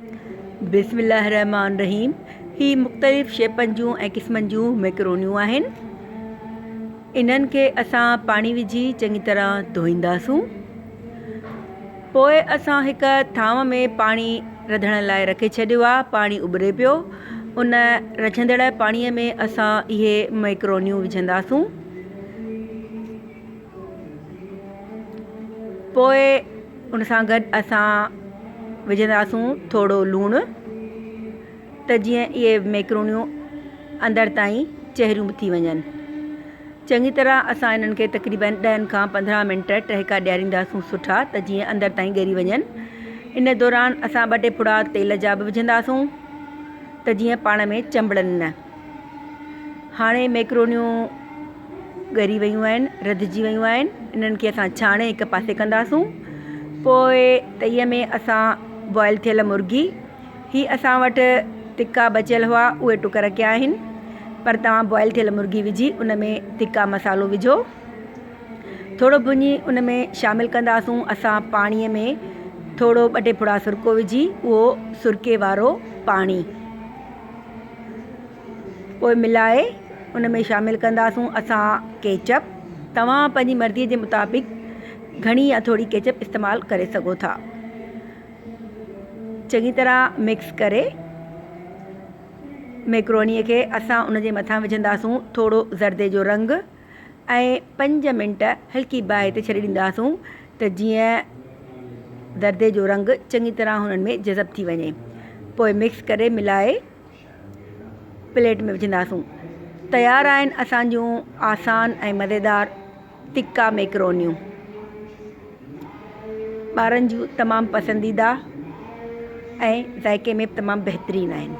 بسم الله الرحمٰن الرحيم هي مختلف شيپن جون ۽ قسمن جون ميڪرونيون آهن. انهن کي اسان پاڻي وجهي چڱي طرح ڌوئينداسون. پوء اسان هڪ ٿانو ۾ پاڻي رڌڻ لاء رکي ڇڏيو آهي. پاڻي اٻري پيو. ان رجهندڙ پاڻي ۾ اسان اهي ميڪرونيون وجهنداسون. پوء ان سان گڏ اسان وجهنداسون ٿورو لوڻ ته جيئن اهي ميڪرونيون اندر تائين چهريون به ٿي وڃن. چڱي طرح اسان انهن کي تقريبن ڏهن کان 15 منٽ ٽهڪا ڏيارينداسون سٺا ته جيئن اندر تائين ڳري وڃن. ان دوران اسان ٻه ٽي ڦڙا تيل جا به وجهنداسون ته جيئن پاڻ ۾ چنبڙن نه. هاڻي ميڪرونيون ڳري ويون آهن، رڌجي ويون آهن، انهن کي اسان ڇاڻي هڪ پاسي ڪنداسون. پوء تئيء ۾ اسان بوائل ٿيل مرغي، هي اسان وٽ تڪا بچيل هئا اهي ٽڪر ڪيا آهن، پر توهان بوائل ٿيل مرغي وجهي ان ۾ تڪا مصالحو وجهو. ٿورو ڀڃي ان ۾ شامل ڪنداسون اسان پاڻيء ۾ ٿورو ٻه ٽي ڦڙا سرڪو وجهي اهو سرڪي وارو پاڻي. پوء ملائي ان ۾ شامل ڪنداسون اسان ڪيچپ. توهان پنهنجي مرضي جي مطابق گهڻي يا ٿوري ڪيچپ استعمال ڪري سگهو ٿا. چڱي طرح مڪس ڪري ميڪروني کي اسان ان جي مٿان وجهنداسون ٿورو زردي جو رنگ ۽ پنج منٽ هلڪي باهه تي ڇڏي ڏينداسون ته جيئن زردي جو رنگ چڱي طرح هنن ۾ جذب ٿي وڃي. پوء مڪس ڪري ملائي پليٽ ۾ وجهنداسون. تيار آهن اسان جون آسان ۽ مزيدار تڪا ميڪرونيون. ٻارن جون تمام پسنديده ۽ ذائقي ۾ به تمام بهترين آهن.